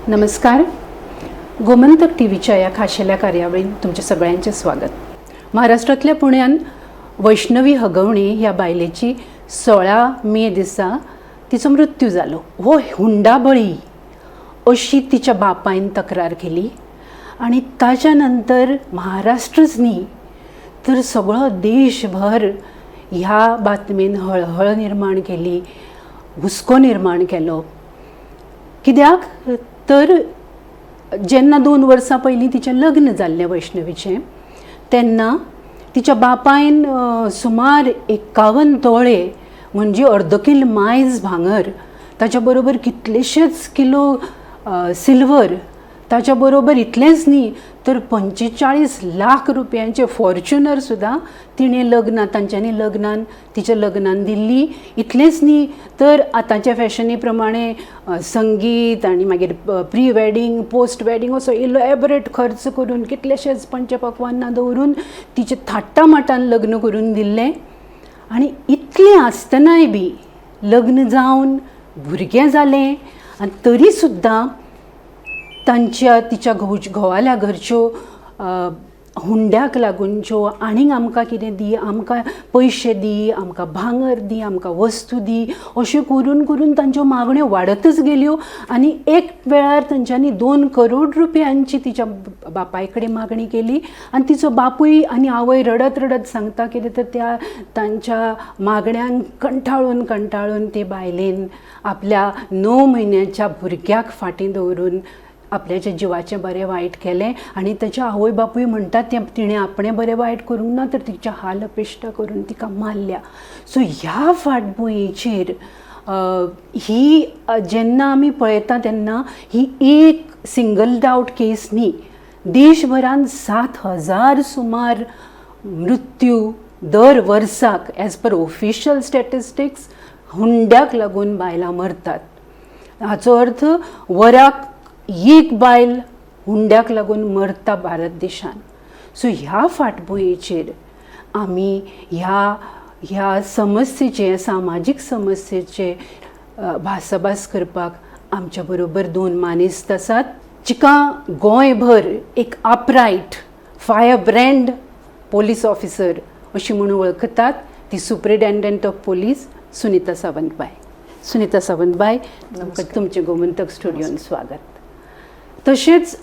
नमस्कार. गोमंतक टीव्हीच्या ह्या खाशेल्या कार्यावळीन तुमचें सगळ्यांचें स्वागत. महाराष्ट्रांतल्या पुण्यान वैष्णवी हगवणे ह्या बायलेची 16 मे दिसा तिचो मृत्यू जालो. हो हुंडाबळी अशी तिच्या बापायन तक्रार केली आनी ताच्या नंतर महाराष्ट्रच न्ही तर सगळो देशभर ह्या बातमेन हळहळ निर्माण केली, हुस्को निर्माण केलो. कित्याक तर जेन्ना 2 वर्सां पयलीं तिचें लग्न जाल्लें वैष्णवीचें, तेन्ना तिच्या बापायन सुमार 51 तोळे म्हणजे अर्द किल मायज भांगर, ताच्या बरोबर कितलेशेच किलो सिल्वर, ताच्या बरोबर इतलेंच न्ही तर 45 लाख रुपयांचे फॉर्च्युनर सुद्दां तिणें लग्नां तांच्यांनी लग्नान तिच्या लग्नान दिल्ली. इतलेंच न्ही तर आतांच्या फॅशनी प्रमाणे संगीत आनी मागीर प्री वेडींग, पोस्ट वेडींग असो इलॅबरेट खर्च करून, कितलेशेच पंचपक्वानां दवरून तिचें थाट्टामाटान लग्न करून दिल्लें. आनी इतलें आसतनाय बी, लग्न जावन भुरगें जालें आनी तरी सुद्दां तांच्या तिच्या घोवाल्या घरच्यो हुंड्याक लागून ज्यो आनीक आमकां कितें दी, आमकां पयशे दी, आमकां भांगर दी, आमकां वस्तू दी, अश्यो करून करून तांच्यो मागण्यो वाडतच गेल्यो. आनी एक वेळार तांच्यांनी 2 करोड रुपयांची तिच्या बापाय कडेन मागणी केली. आनी तिचो बापूय आनी आवय रडत रडत सांगता, कितें तर त्या तांच्या मागण्यांक कंटाळून कंटाळून ते बायलेन आपल्या 9 म्हयन्याच्या भुरग्याक फाटीं दवरून आपल्याच्या जिवाचें बरें वायट केलें. आनी ताच्या आवय बापूय म्हणटात, तें तिणें आपणें बरें वायट करूंक ना तर तिच्या हाल अपेश्टा करून तिका मारल्या. सो ह्या फाटभुंयेचेर ही जेन्ना आमी पळयता तेन्ना ही एक सिंगल आउट केस न्ही. देशभरान 7000 सुमार मृत्यू दर वर्साक एज पर ऑफिशियल स्टॅटिस्टिक्स हुंड्याक लागून बायलां मरतात. हाचो अर्थ वराक एक बायल हुंड्याक लागून मरता भारत देशान. सो ह्या फाटभुंयेचेर आमी ह्या ह्या समस्येचे, सामाजीक समस्येचे भासाभास करपाक आमच्या बरोबर दोन मानेस्त आसात, जिका गोंयभर एक upright fire brand police officer अशी म्हणून वळखतात, ती सुप्रिटेंडंट ऑफ पोलीस सुनीता सावंतबाय. सुनीता सावंतबाय, तुमचें गोमंतक स्टुडियोन स्वागत. तशेंच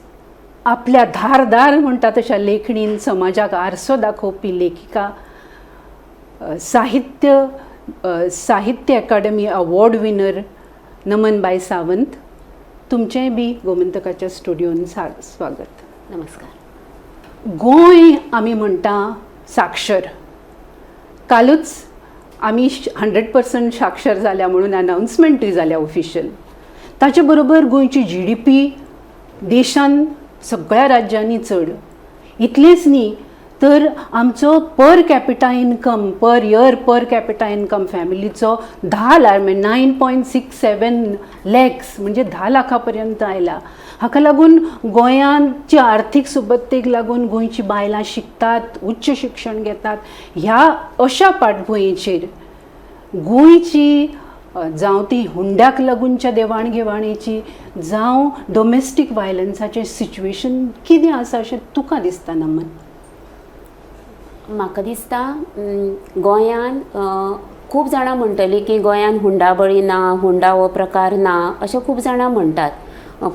आपल्या धारदार म्हणटा तशा लेखणीन समाजाक आरसो दाखोवपी लेखिका, साहित्य साहित्य अकादमी अवॉर्ड विनर नमनबाय सावंत, तुमचेंय बी गोमंतकाच्या स्टुडियोन स्वागत. नमस्कार. गोंय आमी म्हणटा साक्षर. कालूच आमी 100% साक्षर जाल्या म्हणून अनाउन्समेंटूय जाल्या ऑफिशियल. ताचे बरोबर गोंयची जीडीपी देशान सगळ्या राज्यांनी चड. इतलेंच न्ही तर आमचो per capita income, per year per capita income फॅमिलीचो 10 lakh म्हणजे 9.67 lakhs, म्हणजे 10 लाखा पर्यंत आयला. हाका लागून गोंयांची आर्थीक सुबत्तेक लागून गोंयची बायलां शिकतात, उच्च शिक्षण घेतात. ह्या अशा पाठभुंयेचेर गोंयची जावं ती हुंड्याक लागूनच्या देवाण घेवाणीची, जावं डोमेस्टीक वायलन्साचें सिच्युएशन कितें आसा अशें तुका दिसता, नमन? म्हाका दिसता, गोंयान खूब जाणां म्हणटलीं की गोंयान हुंडाबळी ना, हुंडा हो प्रकार ना, अशें खूब जाणां म्हणटात.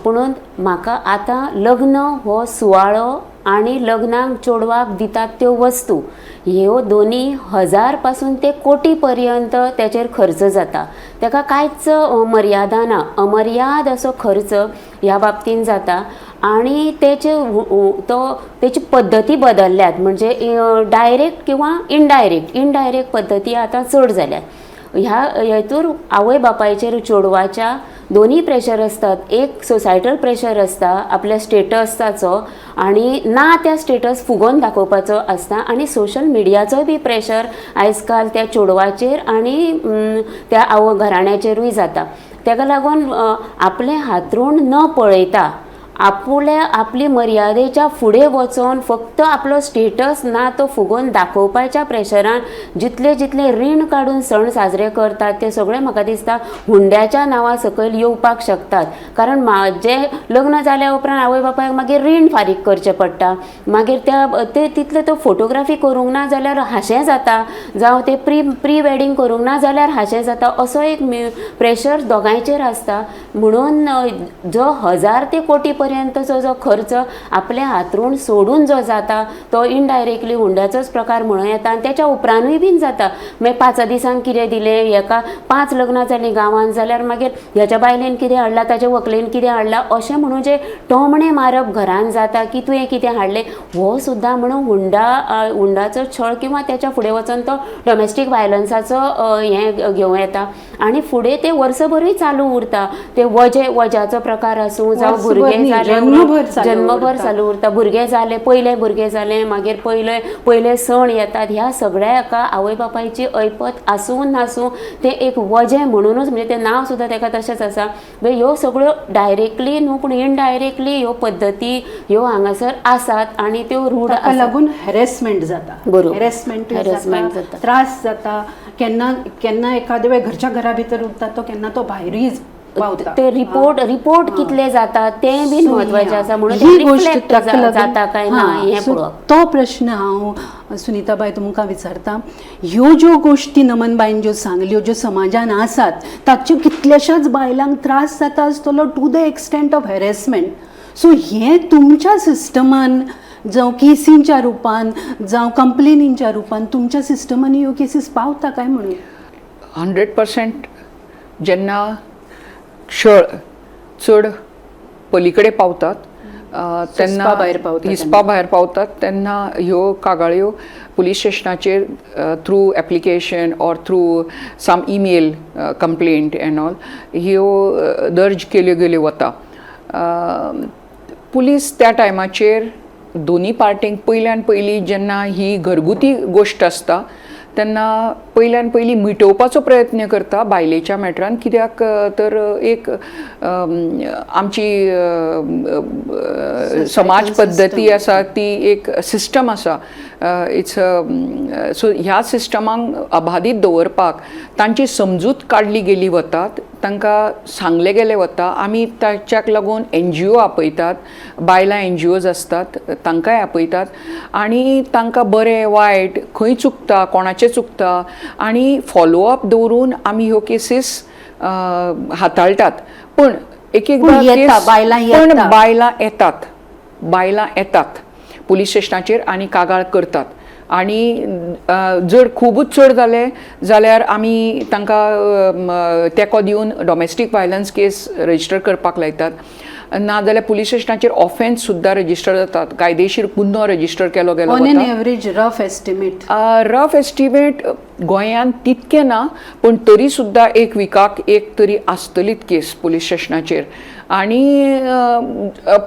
पुणून म्हाका आतां लग्न हो सुवाळो आनी लग्नाक चेडवाक दितात त्यो वस्तू ह्यो दोनी हजार पासून ते कोटी पर्यंत तेचेर खर्च जाता. तेका कांयच मर्यादा ना. अमर्याद असो खर्च ह्या बाबतीन जाता आनी तेचे तो तेची पद्दती बदलल्यात, म्हणजे डायरेक्ट किंवा इनडायरेक्ट. इनडायरेक्ट पद्दती आतां चड जाल्यात. ह्या हेतूर आवय बापायचेर, चेडवाच्या दोनी प्रेशर आसतात. एक सोसायटल प्रेशर आसता आपल्या स्टेटसाचो आनी ना त्या स्टेटस फुगोवन दाखोवपाचो आसता आनी सोशल मिडियाचोय बी प्रेशर आयज काल त्या चेडवाचेर आनी त्या आवय घराण्याचेरूय जाता. तेका लागून आपलें हातरूण न पळयता आपुल्या आपली मर्यादेच्या फुडें वचोन फक्त आपलो स्टेटस ना तो फुगोवन दाखोवपाच्या प्रेशरान जितले जितले रीण काडून सण साजरे करतात ते सगळे म्हाका दिसता हुंड्याच्या नांवा सकयल येवपाक शकतात. कारण म्हाजें लग्न जाल्या उपरांत आवय बापायक मागीर रीण फारीक करचें पडटा, मागीर त्या ते तितले तो फोटोग्राफी करूंक ना जाल्यार हांशें जाता, जावं ते प्री वेडींग करूंक ना जाल्यार हांशें जाता, असो एक प्रेशर दोगांयचेर आसता. म्हणून जो 1000 ते कोटी पर्यंतचो जो खर्च आपल्या हातरूण सोडून जो जाता तो इनडायरेक्टली हुंड्याचोच प्रकार म्हणूं येता. आनी तेच्या उपरांतूय बीन जाता, मागीर 5 दिसांक कितें दिलें, हेका 5 लग्नां जालीं गांवांत जाल्यार मागीर हेच्या बायलेन कितें हाडलां, ताच्या व्हंकलेन कितें हाडलां, अशें म्हणून जे टोमणे मारप घरान जाता की तुवें कितें हाडलें, हो सुद्दां म्हणून हुंडाचो छळ किंवा तेच्या फुडें वचून तो डोमेस्टीक वायलन्साचो हें घेवं येता. आनी फुडें तें वर्सभरूय चालू उरता, ते वज्याचो प्रकार आसूं जावं भुरगें जालें, जन्मभर चालू उरता, भुरगें जालें, पयलें भुरगें जालें, मागीर पयले सण येतात, ह्या सगळ्या हाका आवय बापायची ऐपत आसूं नासूं तें एक वजें म्हणुनूच, म्हणजे तें नांव सुद्दां तेका तशेंच आसा. म्हणजे ह्यो सगळ्यो डायरेक्टली न्हू पूण इनडायरेक्टली ह्यो पद्दती ह्यो हांगासर आसात आनी त्यो रूढ ताका लागून हॅरेसमेंट जाता, बरोबर, हॅरेसमेंट जाता, त्रास जाता. केन्ना केन्ना एखाद्या वेळ घरच्या घरा भितर उरता तो, केन्ना तो भायरूय पावता. ते रिपोर्ट कितले जाता तें बीन म्हत्वाचें आसा, म्हणून ही गोष्ट जाता काय ना हें पळोवप. तो प्रश्न हांव सुनीताबाय तुमकां विचारता, ह्यो ज्यो गोश्टी नमनबायन ज्यो सांगल्यो ज्यो समाजान आसात ताच्यो कितल्याशाच बायलांक त्रास जाता आसतलो to the extent of harassment. So हें तुमच्या सिस्टमान जावं केसींच्या रुपान जावं कंप्लेनींच्या रुपान तुमच्या सिस्टमान ह्यो केसीस पावता काय म्हणून? 100% जेन्ना छळ चड पलीकडे पावतात तेन्ना हिस्पा भायर पावतात तेन्ना ह्यो कागाळ्यो पुलीस स्टेशनाचेर through application or through some email complaint and all ह्यो दर्ज केल्यो गेल्यो वता. पुलीस त्या टायमाचेर दोनी पार्टींक पयल्यान पयलीं जेन्ना ही घरगुती गोश्ट आसता तेन्ना पयल्यान पयलीं मिटोवपाचो प्रयत्न करता बायलेच्या मॅटरान, कित्याक तर एक आमची समाज पद्दती आसा ती एक सिस्टम आसा, it's so ह्या सिस्टमांक अबाधीत दवरपाक तांची समजूत काडली गेली वतात, तांकां सांगले गेले वता. आमी ताच्याक लागून एनजीओ आपयतात, बायलां एनजीओज आसतात तांकांय आपयतात आनी तांकां बरें वायट खंय चुकता, कोणाचें चुकता आनी फॉलोअप दवरून आमी ह्यो केसीस हाताळटात. पूण एक एकदां बायलां येतात, बायलां येतात पुलीस स्टेशनाचेर आनी कागाळ करतात आनी जर खुबूच चड जालें जाल्यार आमी तांकां तेंको दिवन डोमेस्टीक वायलन्स केस रजिस्टर करपाक लायतात, ना जाल्यार पुलीस स्टेशनाचेर ऑफेन्स सुद्दां रजिस्टर जातात, कायदेशीर गुन्हो रजिस्टर केलो गेलो. On an average rough estimate? Rough estimate गोंयांत तितकें ना, पूण तरी सुद्दां एक विकाक एक तरी आसतलीच केस पुलीस स्टेशनाचेर. आनी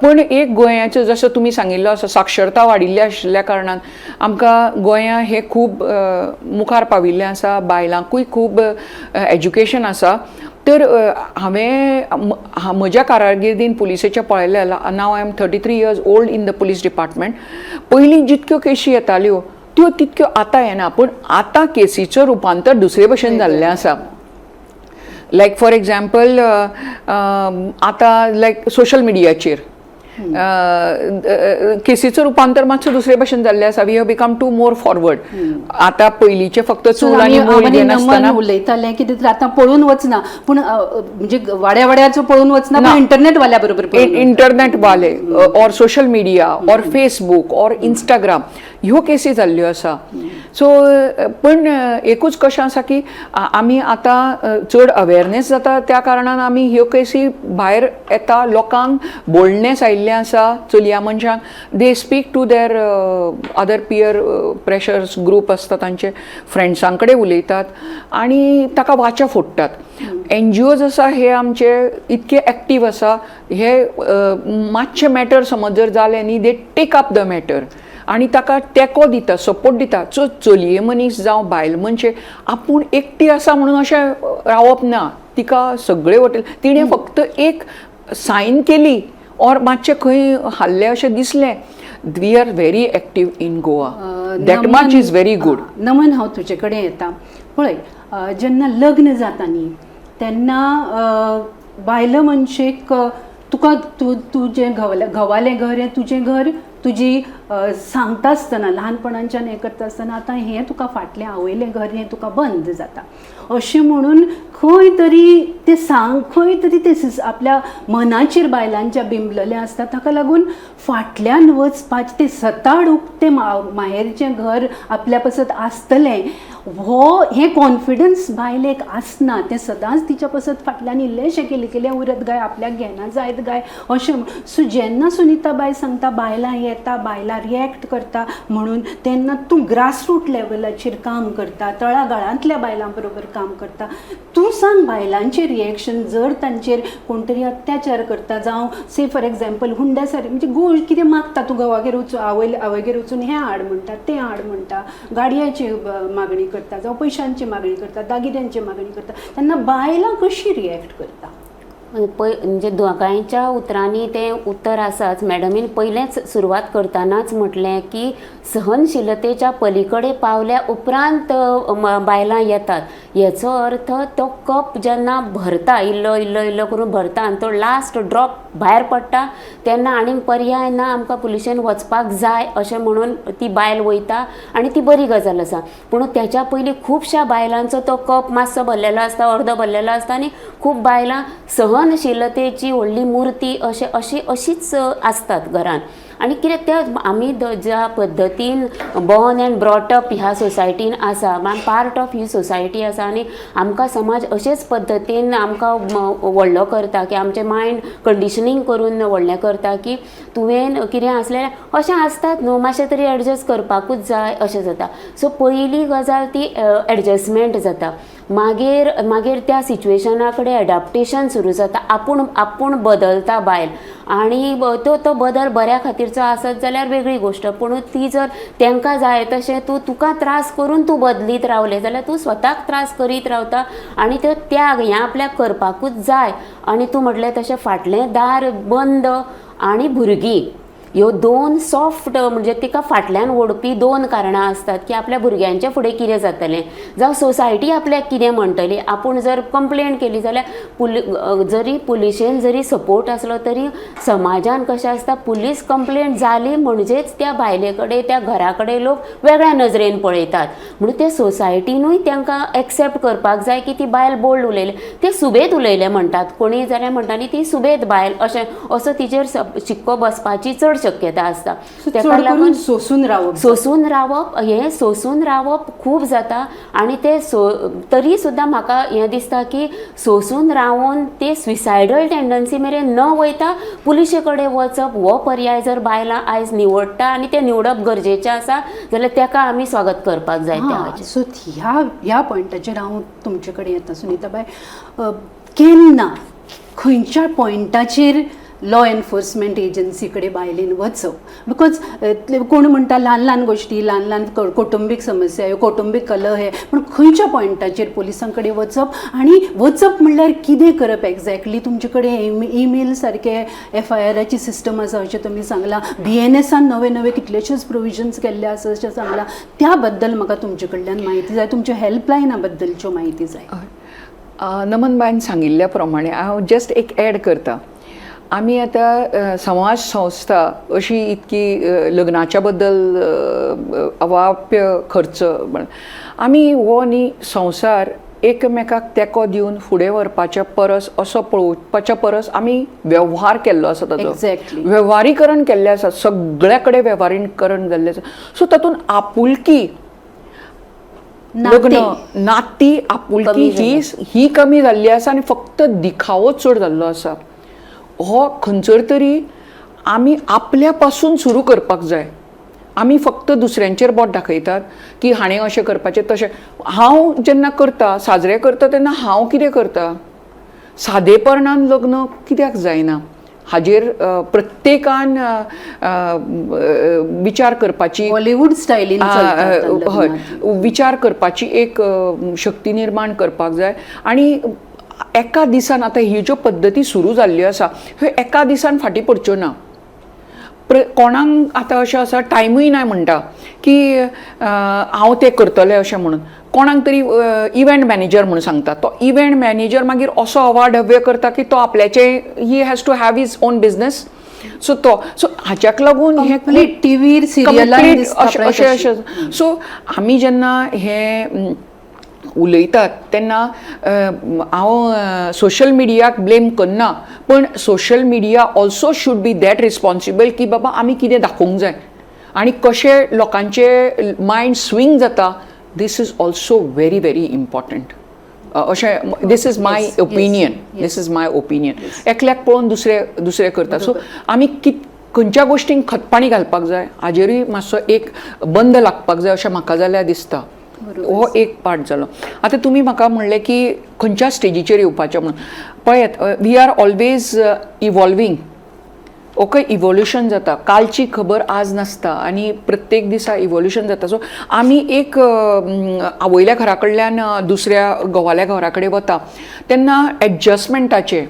पूण एक गोंयाचो जसो तुमी सांगिल्लो आसा साक्षरता वाडिल्ली आशिल्ल्या कारणान आमकां गोंया हें खूब मुखार पाविल्लें आसा, बायलांकूय खूब एज्युकेशन आसा. तर हांवें म्हज्या कारकिर्दीन पुलिसेचें पळयलें, now I am 33 years old in the police department. पयलीं जितक्यो केशी येताल्यो त्यो तितक्यो आतां येना, पूण आतां केसीचो रुपांतर दुसरे भशेन जाल्लें आसा. लायक फॉर एग्जाम्पल आतां लायक सोशल मिडियाचेर केसीचो रुपांतर मातसो दुसरे भशेन जाल्लें आसा. We have become too more forward. आतां पयलींचे फक्त चूल आनी मूल घेनासतना उलयतालें की आतां पळून वचना, पूण म्हणजे वाड्या वाड्याचो पळून वचना, पण इंटरनेट वाल्या बरोबर, इंटरनेट वाले or social media or Facebook or Instagram ह्यो केसी जाल्ल्यो आसा. सो पण एकूच कशें आसा की आमी आतां चड अवेरनेस जाता त्या कारणान आमी ह्यो केसी भायर येता, लोकांक बोल्डनेस आयिल्लें आसा, चलया मनशांक they speak to their other peer pressures group आसता तांचे, फ्रेंड्सां कडेन उलयतात आनी ताका वाचा फोडटात. एनजीओज आसा हे आमचे इतके एक्टीव आसा, हे मातशे मॅटर समज जर जालें न्ही they take up the matter आनी ताका तेंको दिता, सपोर्ट दिता. सो चलये मनीस जावं बायल मनशे आपूण एकटी आसा म्हणून अशें रावप ना, तिका सगळे वटेन तिणें फक्त एक सायन केली ऑर मातशें खंय हाल्लें अशें दिसलें, we are very active in Goa, that much is very good. नमन, हांव तुजे कडेन येता. पळय, जेन्ना लग्न जाता न्ही तेन्ना बायल मनशेक तुका तूं तुजें घोवालें घर हें तुजें घर, तुजी सांगता आसतना ल्हानपणाच्यान हें करता आसतना आतां हें तुका फाटलें आवयलें घर हें तुका बंद जाता अशें म्हणून खंय तरी तें सांग, खंय तरी तें आपल्या मनाचेर बायलांच्या बिंबलेलें आसता. ताका लागून फाटल्यान वचपाचें तें सताड उक्तें माहेरचें घर आपल्या पासत आसतलें हो हें कॉन्फिडन्स बायलेक आसना. तें सदांच तिच्या पासत फाटल्यान इल्लेंशें केलें केलें उरत गाय, आपल्याक घेना जायत गाय अशें. सो जेन्ना सुनिता बाय सांगता बायलां येता, बायलां रिएक्ट करता म्हणून, तेन्ना तूं ग्रासरूट लेवलाचेर काम करता, तळागाळांतल्या बायलां बरोबर काम करता, तूं सांग बायलांचें रिएक्शन जर तांचेर कोण तरी अत्याचार करता, जावं से फॉर एग्जाम्पल हुंड्या सारकें, म्हणजे गोळ कितें मागता, तूं घोवागेर वचून आवयगेर वचून हें हाड म्हणटा, तें हाड म्हणटा, गाडयेची मागणी करता, जावं पयशांची मागणी करता, दागिन्यांची मागणी करता, तेन्ना बायलां कशी रिएक्ट करता? पय, म्हणजे दोगांयच्या उतरांनी तें उत्तर आसाच. मॅडमीन पयलेंच सुरवात करतनाच म्हटलें की सहनशीलतेच्या पलीकडे पावल्या उपरांत बायलां येतात. हेचो अर्थ तो कप जेन्ना भरता, इल्लो इल्लो इल्लो करून भरता आनी तो लास्ट ड्रॉप भायर पडटा तेन्ना आनीक पर्याय ना, आमकां पुलिशेन वचपाक जाय अशें म्हणून ती बायल वयता आनी ती बरी गजाल आसा. पूण तेच्या पयलीं खुबश्या बायलांचो तो कप मातसो भरलेलो आसता, अर्दो भरलेलो आसता आनी खूब बायलां सहनशीलतेची व्हडली मुर्ती अशें अशी अशीच आसतात घरान. आनी कित्याक त्या आमी ज्या पद्दतीन बॉर्न एंड ब्रॉटअप ह्या सोसायटीन आसा, पार्ट ऑफ he society आसा आनी आमकां समाज अशेच पद्दतीन आमकां व्हडलो करता की आमचें मायंड कंडिशनींग करून व्हडलें करता की तुवें कितें आसलें अशें आसतात न्हू, मातशें तरी एडजस्ट करपाकूच जाय अशें जाता. सो पयली गजाल ती एडजस्टमेंट जाता, मागीर मागीर त्या सिच्युएशना कडेन एडाप्टेशन सुरू जाता, आपूण आपूण बदलता बायल आनी तो तो बदल बऱ्या खातीरचो आसत जाल्यार वेगळी गोश्ट, पूण ती जर तांकां जाय तशें तूं तुका त्रास करून तूं बदलीत रावलें जाल्यार तूं स्वताक त्रास करीत रावता आनी त्यो त्याग हें आपल्याक करपाकूच जाय. आनी तूं म्हटलें तशें फाटलें दार बंद आनी भुरगीं ह्यो दोन सॉफ्ट, म्हणजे तिका फाटल्यान ओडपी दोन कारणां आसतात की आपल्या भुरग्यांच्या फुडें कितें जातलें, जावं सोसायटी आपल्याक कितें म्हणटली. आपूण जर कंप्लेन केली जाल्यार जरी पुलिशेन जरी सपोर्ट आसलो तरी समाजान कशें आसता, पुलीस कंप्लेन जाली म्हणजेच त्या बायले कडेन त्या घरा कडेन लोक वेगळ्या नजरेन पळयतात. म्हणून ते सोसायटीनूय तांकां एक्सेप्ट करपाक जाय की ती बायल बोल्ड उलयली, ते सुबेद उलयले म्हणटात कोणीय जाल्यार म्हणटा न्ही ती सुबेद बायल, अशें असो तिचेर शिक्को बसपाची चड शक्यता आसता. तेका लागून सोसून रावप, सोसून रावप, हें सोसून रावप खूब जाता. आनी ते तरी सुद्दां म्हाका हें दिसता की सोसून रावन ते सुसायडल टेंडन्सी मेरेन न वयता पुलिशे कडेन वचप हो पर्याय जर बायलां आयज निवडटा आनी तें निवडप गरजेचें आसा जाल्यार तेका आमी स्वागत करपाक जाय. सो ह्या ह्या पॉयंटाचेर हांव तुमचे कडेन येता सुनिताबाय, केन्ना खंयच्या पॉयंटाचेर लॉ एनफोर्समेंट एजन्सी कडेन बायलेन वचप? Because कोण म्हणटा ल्हान ल्हान गोश्टी, ल्हान ल्हान कौटुंबीक समस्या, ह्यो कौटुंबीक कलह हे, पूण खंयच्या पॉयंटाचेर पुलिसां कडेन वचप आनी वचप म्हणल्यार कितें करप एग्जॅक्टली? तुमचे कडेन ईमेल सारके एफआयआराची सिस्टम आसा अशें तुमी सांगलां, बीएनएसान नवे नवे कितलेशेच प्रोविजन्स केल्ले आसा अशें सांगलां, त्या बद्दल म्हाका तुमचे कडल्यान म्हायती जाय, तुमच्या हेल्पलायना बद्दलच्यो म्हायती जाय. नमन बायन सांगिल्ल्या प्रमाणे हांव जस्ट एक एड करता. आमी आतां समाज संस्था अशी इतकी लग्नाच्या बद्दल अवाप्य खर्च, आमी हो न्ही संवसार एकमेकाक तेंको दिवन फुडें व्हरपाच्या परस, असो पळोवपाच्या परस आमी वेव्हार केल्लो आसा ताचो, वेव्हारीकरण केल्लें आसा, सगळ्या कडेन वेव्हारीकरण जाल्लें आसा. सो तातूंत आपुलकी, लग्न नाती आपुलकी ही ही कमी जाल्ली आसा आनी फक्त दिखावो चड जाल्लो आसा. हो खंयसर तरी आमी आपल्या पासून सुरू करपाक जाय. आमी फक्त दुसऱ्यांचेर बोट दाखयतात की हाणें अशें करपाचें तशें. हांव जेन्ना करता, साजरे करता तेन्ना हांव कितें करता, सादेपणान लग्न कित्याक जायना हाजेर प्रत्येकान विचार करपाची, हॉलिवूड स्टायलीन हय, विचार करपाची एक शक्ती निर्माण करपाक जाय. आनी एका दिसान आतां ही ज्यो पद्दती सुरू जाल्ल्यो आसा ह्यो एका दिसान फाटीं पडच्यो ना. कोणाक आतां अशें आसा, टायमूय ना म्हणटा की हांव तें करतलें अशें म्हणून. कोणाक तरी इव्हेंट मॅनेजर म्हणून सांगता, तो इव्हेंट मॅनेजर मागीर असो अवाढव्य करता की तो आपल्याचे, he has to have his own business. So तो सो हाच्याक लागून हें कंप्लीट टीव्हीर सिरियलान complete दिसता अशें पळय अशें तशी. अशें. सो आमी जेन्ना हें उलयतात तेन्ना हांव सोशल मिडियाक ब्लेम करना, पण social media also should be that responsible की बाबा आमी कितें दाखोवंक जाय आनी कशें लोकांचे मायंड स्विंग जाता. This is also very very important अशें. This is my opinion. This is my opinion. एकल्याक पळोवन दुसरे दुसरे करता. सो आमी कित खंयच्या गोश्टींक खतपाणी घालपाक जाय हाजेरूय मातसो एक बंद लागपाक जाय अशें म्हाका जाल्यार दिसता. हो एक पार्ट जालो. आतां तुमी म्हाका म्हणलें की खंयच्या स्टेजीचेर येवपाचें म्हणून. पळयात, we are always evolving, okay? Evolution जाता. कालची खबर आज नासता आनी प्रत्येक दिसा इवोल्युशन जाता. सो आमी एक आवयल्या घरा कडल्यान दुसऱ्या घोवाल्या घरा कडेन वता तेन्ना एडजस्टमेंटाचे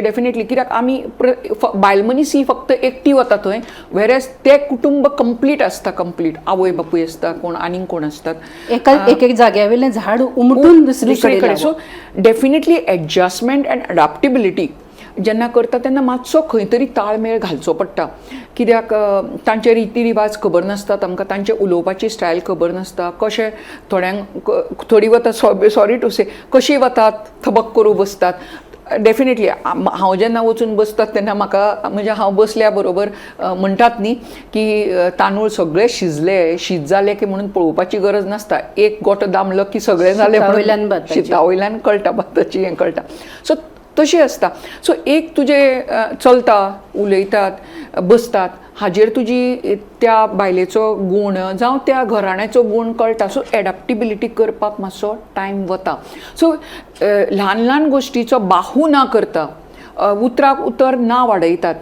डेफिनेटली, कित्याक आमी बायल मनीस ही फक्त एकटी वता थंय, वेरएज ते कुटुंब कंप्लीट आसता, कंप्लीट आवय बापूय आसता, कोण आनीक कोण आसतात. एका एक एक जाग्यावेलें झाड उमटून दुसरीकडे. So definitely adjustment and adaptability जेन्ना करता तेन्ना मातसो खंय तरी ताळमेळ घालचो पडटा, कित्याक तांचे रिती रिवाज खबर नासतात आमकां, तांचे उलोवपाची स्टायल खबर नासता. कशें थोड्यांक थोडीं वता, सॉरी टू से, कशीं वतात, थबक करूं बसतात. डेफिनेटली हांव जेन्ना वचून बसतात तेन्ना म्हाका, म्हणजे हांव बसल्या बरोबर म्हणटात न्ही की तांदूळ सगळे शिजले, शीत जाले की म्हणून पळोवपाची गरज नासता, एक गोटो दामलो की सगळें जालें. शिता वयल्यान भाताचें. शिता वयल्यान कळटा, भाताची हें कळटा. सो तशी आसता. सो एक तुजें चलता, उलयतात, बसतात, हाजेर तुजी त्या बायलेचो गूण जावं त्या घराण्याचो गूण कळटा. सो एडाप्टेबिलिटी करपाक मातसो टायम वता. सो ल्हान ल्हान गोश्टीचो बाहू ना करता, उतराक उतर ना वाडयतात,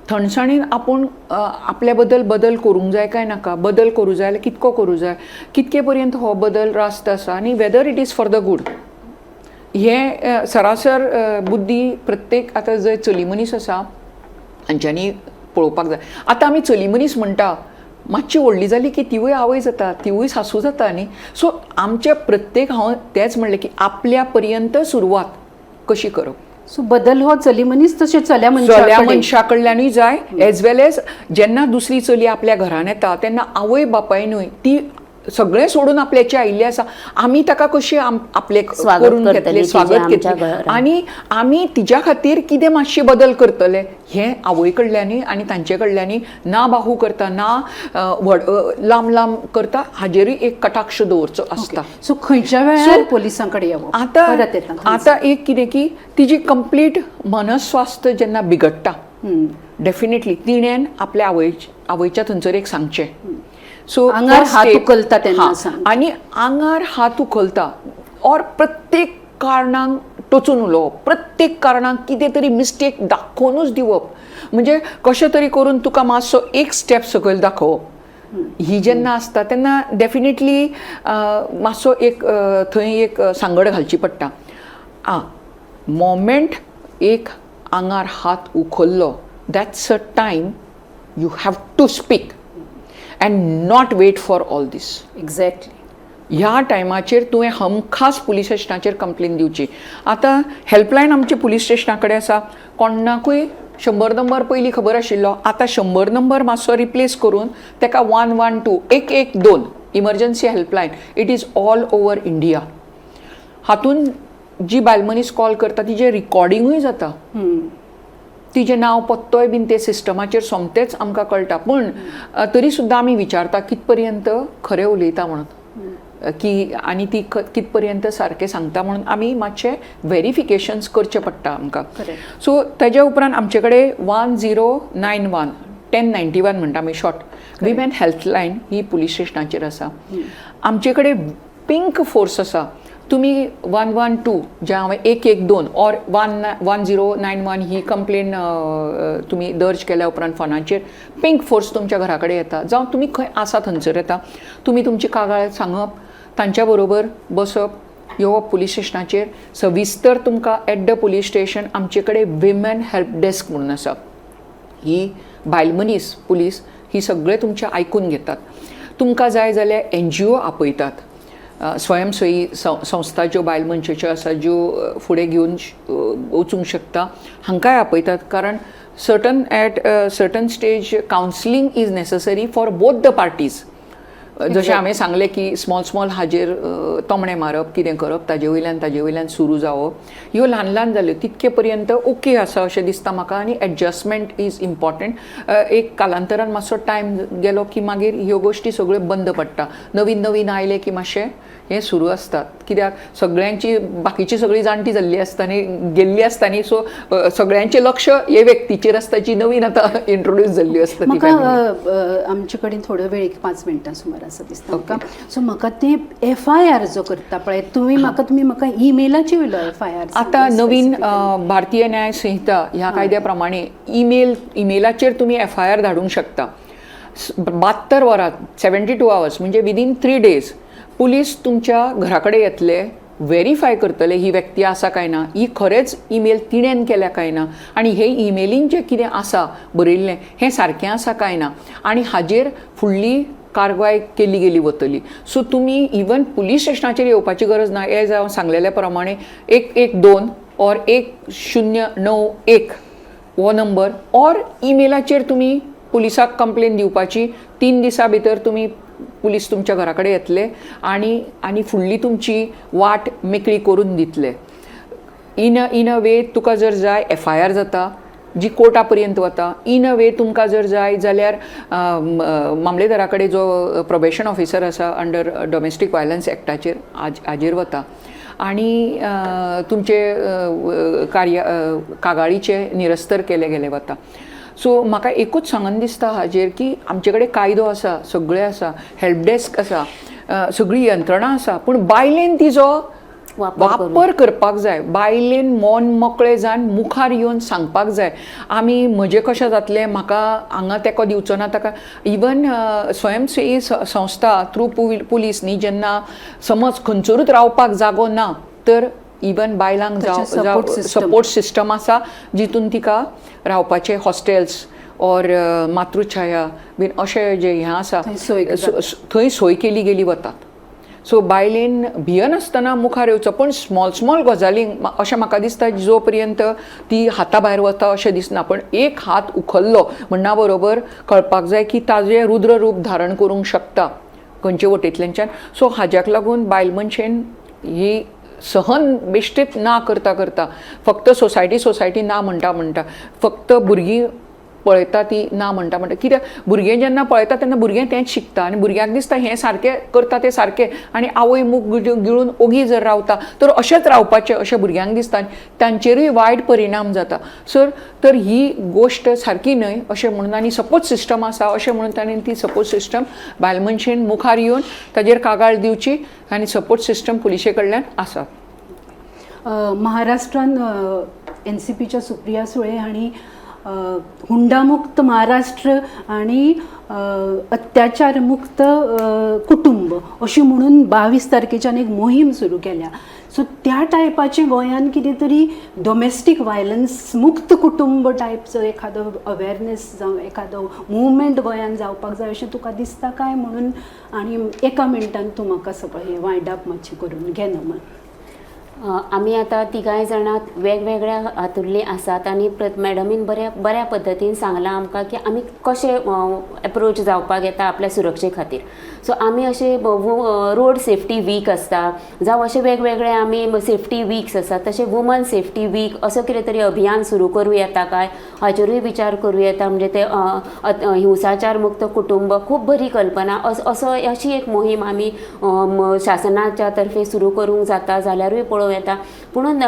थंडसाणीन आपूण आपल्या बद्दल बदल करूंक जाय काय नाका, बदल करूं जाय जाल्यार कितको करूं जाय, कितके पर्यंत हो बदल रास्त आसा आनी whether it is for the good, हें सरासर बुद्धी प्रत्येक आतां जंय चली मनीस आसा हांच्यांनी पळोवपाक जाय. आतां आमी चली मनीस म्हणटा, मातशी व्हडली जाली की तिवूय आवय जाता, तिवूय सासू जाता न्ही. सो आमचे प्रत्येक, हांव तेंच म्हणलें की आपल्या पर्यंत सुरवात कशी करप. सो बदल हो चली मनीस तशें चल्या चल्या मनशा मनशा कडल्यानूय जाय, एज वेल एज जेन्ना दुसरी चली आपल्या घरान येता तेन्ना आवय बापायनूय ती सगळें सोडून आपल्याचे आयिल्ली आसा, आमी ताका कशी आपले स्वागत करून करतली घेतले, तिजें स्वागत आमच्या घेतले घरान. आनी आमी तिज्या खातीर कितें मातशें बदल करतले हें आवय कडल्यानूय आनी तांचे कडल्यानूय ना बाहू करता, ना व्हड लांब लांब करता, हाजेरूय एक कटाक्ष दवरचो आसता. सो खंयच्या वेळार पोलिसां कडेन येवप? आतां परत येता. आतां एक कितें की तिजी कंप्लीट मनस्वास्थ्य जेन्ना बिगडटा, डेफिनेटली तिणेन आपल्या आवयच्या थंयसर एक सांगचें. सो आंगार हात उखलता तेन्ना सांगचें. आनी आंगार हात उखलता ऑर प्रत्येक कारणांक टोचून उलोवप, प्रत्येक कारणांक कितें तरी मिस्टेक दाखोवनूच दिवप, म्हणजे कशें तरी करून तुका मातसो एक स्टेप सकयल दाखोवप, ही जेन्ना आसता तेन्ना डेफिनेटली मातसो एक थंय एक सांगड घालची पडटा. आं, मोमेंट एक आंगार हात उखल्लो, that's a time you have to speak and not wait for all this. ह्या टायमाचेर तुवें हमखास पुलीस स्टेशनाचेर कंप्लेन दिवची. आतां हेल्पलायन आमची पुलीस स्टेशना कडेन आसा. कोणाकूय 100 नंबर पयलीं खबर आशिल्लो, आतां 100 नंबर मातसो रिप्लेस करून ताका 112, 112 emergency helpline. It is all over India. हातून जी बायल मनीस कॉल करता तिजें रिकॉर्डिंगूय जाता, तिजें नांव पत्तोय बीन ते सिस्टमाचेर सोमतेंच आमकां कळटा. पूण तरी सुद्दां आमी विचारता कित पर्यंत खरें उलयता म्हणून की आनी ती कित पर्यंत सारकें सांगता म्हणून आमी मातशें वेरिफिकेशन्स करचें पडटा आमकां. सो तेज्या उपरांत आमचे कडेन 1091, 1091 म्हणटा आमी शॉर्ट, विमेन हेल्पलायन ही पुलीस स्टेशनाचेर आसा. आमचे कडेन पिंक फोर्स आसा. तुमी 112, जे हांवें 112 ऑर 1091 ही कंप्लेन तुमी दर्ज केल्या उपरांत फोनाचेर पिंक फोर्स तुमच्या घरा कडेन येता, जावं तुमी खंय आसा थंयसर येता. तुमी तुमची कागाळ सांगप, तांच्या बरोबर बसप. येवप पुलीस स्टेशनाचेर. सविस्तर तुमकां एट the police station आमचे कडेन विमन हेल्प डेस्क म्हणून आसा. ही बायल मनीस पुलीस ही सगळें तुमचें आयकून घेतात. तुमकां जाय जाल्यार एनजीओ आपयतात, स्वयंसेवी संस्था ज्यो बायल मनशेच्यो आसा, ज्यो फुडें घेवन वचूंक शकता, हांकांय आपयतात. कारण certain at certain stage counselling is necessary for both the parties. जशें हांवें सांगलें की स्मॉल स्मॉल हाजेर तोमणें मारप, कितें करप, ताजे वयल्यान सुरू जावप, ह्यो ल्हान ल्हान जाल्यो तितके पर्यंत ओके आसा अशें दिसता म्हाका. आनी एडजस्टमेंट is important. एक कालांतरान मातसो टायम गेलो की मागीर ह्यो गोश्टी सगळ्यो बंद पडटा. नवीन नवीन आयले की मातशें हें सुरू आसतात, कित्याक सगळ्यांची बाकीची सगळीं जाणटी जाल्ली आसता आनी गेल्ली आसता न्ही. सो सगळ्यांचें लक्ष हे व्यक्तीचेर आसता जी नवीन आतां इंट्रोड्यूस जाल्ली आसता ती म्हाका family. आमचे कडेन थोडो वेळ, एक 5 मिनटां सुमार आसा दिसता म्हाका. सो म्हाका ते एफआयआर जो करता पळय तुमी म्हाका ईमेलाची वयलो एफआयआर. आतां नवीन भारतीय न्याय संहिता ह्या कायद्या प्रमाणे इमेलाचेर तुमी एफआयआर धाडूंक शकता. 72 वरां, 72 आवर्स, म्हणजे विदीन 3 डेज पुलीस तुमच्या घरा कडेन येतले, व्हेरीफाय करतले ही व्यक्ती आसा काय ना, ही खरेंच ईमेल तिणेन केल्या काय ना, आनी हे ईमेलीन जें कितें आसा बरयल्लें हें सारकें आसा काय ना, आनी हाजेर फुडली कारवाय केली गेली वतली. सो तुमी इवन पुलीस स्टेशनाचेर येवपाची गरज ना. एज हांव सांगलेल्या प्रमाणे 112 ऑर 1091 हो नंबर ऑर ईमेलाचेर तुमी पुलिसाक कंप्लेन दिवपाची. 3 दिसां भितर तुमी पुलीस तुमच्या घरा कडेन येतले आनी फुडली तुमची वाट मेकळी करून दितले. इन अ वे तुका जर जाय एफआयआर जाता जी कोर्टा पर्यंत वता. इन अ वे तुमकां जर जाय जाल्यार मामलेदारा कडेन जो प्रोबेशन ऑफिसर आसा अंडर डोमेस्टीक वायलन्स एक्टाचेर हाजेर वता आनी तुमचे कार्य कागाळीचे निरस्तर केले गेले वता. सो म्हाका एकूच सांगन दिसता हाजेर की आमचे कडेन कायदो आसा, सगळें आसा, हेल्प डेस्क आसा, सगळी यंत्रणा आसा, पूण बायलेन तिजो वापर करून. वापर करपाक जाय. बायलेन मन मोकळें जावन मुखार येवन सांगपाक जाय, आमी म्हजें कशें जातलें, म्हाका हांगा तेंको दिवचो ना ताका. इवन स्वयंसेवी संस्था थ्रू पुलीस न्ही, जेन्ना समज खंयसरूच रावपाक जागो ना तर इवन बायलांक ताचें support system. Support system आसा जितून तिका रावपाचे हॉस्टेल्स ऑर मातृछाया बीन अशें जे हें आसा, थंय सोय थंय सोय केली गेली वतात. सो बायलेन भियनासतना मुखार येवचो, पूण स्मॉल स्मॉल गजालींक अशें म्हाका दिसता जो पर्यंत ती हाता भायर वता अशें दिसना, पण एक हात उखल्लो म्हणना बरोबर कळपाक जाय की ताजें रुद्र रूप धारण करूंक शकता खंयचे वटेंतल्यानच्यान. सो हाज्याक लागून बायल मनशेन ही सहन बेश्टीच ना करता करता, फक्त सोसायटी सोसायटी ना म्हणटा म्हणटा, फक्त भुरगीं पळयता ती ना म्हणटा म्हणटा, कित्याक भुरगें जेन्ना पळयता तेन्ना भुरगें तेंच शिकता आनी भुरग्यांक दिसता हें सारकें करता तें सारकें, आनी आवय मूग गिळून ओगी जर रावता तर अशेंच रावपाचें अशें भुरग्यांक दिसता आनी तांचेरूय वायट परिणाम जाता. सर, तर ही गोश्ट सारकी न्हय अशें म्हणून आनी सपोर्ट सिस्टम आसा अशें म्हणून ताणें ती सपोर्ट सिस्टम बायल मनशेन मुखार येवन ताजेर कागाळ दिवची आनी सपोर्ट सिस्टम पुलिशे कडल्यान आसा. महाराष्ट्रान एनसीपीच्या सुप्रिया सुळे हांणी हुंडामुक्त महाराष्ट्र आनी अत्याचार मुक्त कुटुंब अशी म्हणून 22 तारखेच्यान एक मोहीम सुरू केल्या. सो त्या टायपाचें गोंयान कितें तरी डोमेस्टीक वायलन्स मुक्त कुटुंब टायपचो एखादो अवेरनेस जावं एखादो मुवमेंट गोंयान जावपाक जाय अशें तुका दिसता काय म्हणून, आनी एका मिनटान तूं म्हाका सगळें हें वायंड अप मातशें करून घे नमन. आमी आतां तिगांय जाणां वेगवेगळ्या हातूंतलीं आसात आनी मॅडमीन बऱ्या बऱ्या पद्दतीन सांगलां आमकां की आमी कशें एप्रोच जावपाक येता आपल्या सुरक्षे खातीर. सो आमी अशे रोड सेफ्टी वीक आसता जावं अशे वेगवेगळे आमी सेफ्टी वीक्स आसात, तशें वुमन सेफ्टी वीक असो कितें तरी अभियान सुरू करूं येता काय हाचेरूय विचार करूं येता. म्हणजे ते हिंसाचार मुक्त कुटुंब खूब बरी कल्पना, असो अशी एक मोहीम आमी शासनाच्या तर्फे सुरू करूंक जाता जाल्यारूय पळोवं. अणभव येता. पुणून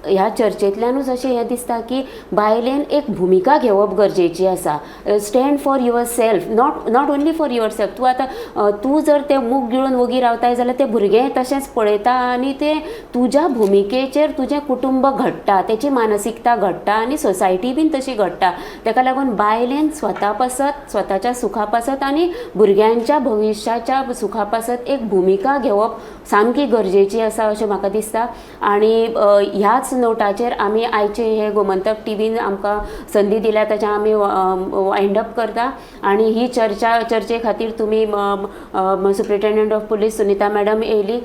ह्या चर्चेंतल्यानूच अशें हें दिसता की बायलेन एक भुमिका घेवप गरजेची आसा. Stand for yourself, not only for yourself. तूं आतां तूं जर तें मूग गिळून वोगी रावताय जाल्यार तें भुरगें तशेंच पळयता आनी तें तुज्या भुमिकेचेर तुजें कुटुंब घडटा, तेची मानसिकता घडटा आनी सोसायटी बीन तशी घडटा. तेका लागून बायलेन स्वता पासत, स्वताच्या सुखा पासत आनी भुरग्यांच्या भविश्याच्या सुखा पासत एक भुमिका घेवप सामकी गरजेची आसा अशें म्हाका दिसता. आनी ह्याच नोटाचेर आमी आयचे हे गोमंतक टीव्हीन आमकां संदी दिल्या ताच्या आमी वायंड अप करता. आनी ही चर्चे खातीर तुमी superintendent of police Sunita madam येयली,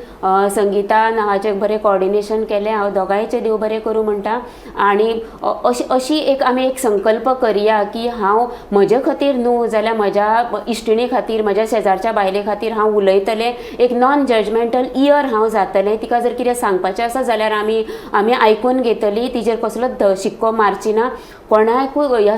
संगीता नांवाचें बरें कॉर्डिनेशन केलें. हांव दोगांयचें देव बरें करूं म्हणटा. आनी अशी एक आमी एक संकल्प करया की हांव म्हजे खातीर न्हू जाल्यार म्हज्या इश्टिणी खातीर, म्हज्या शेजारच्या बायले खातीर हांव उलयतलें. एक नॉन जजमेंटल इयर हांव जातलें. तिका जर कितें सांगपाचें आसा जाल्यार आमी आयकून घेतली, तिजेर कसलोच शिक्को मारची ना. कोणाकूय ह्या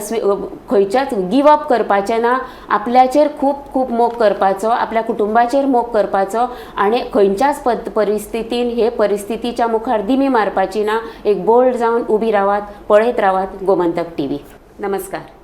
खंयच्याच गिव अप करपाचें ना. आपल्याचेर खूब खूब मोग करपाचो, आपल्या कुटुंबाचेर मोग करपाचो आनी खंयच्याच परिस्थितीन हे परिस्थितीच्या मुखार दिमी मारपाची ना. एक बोल्ड जावन उबी रावात, पळयत रावात गोमंतक टीव्ही. नमस्कार.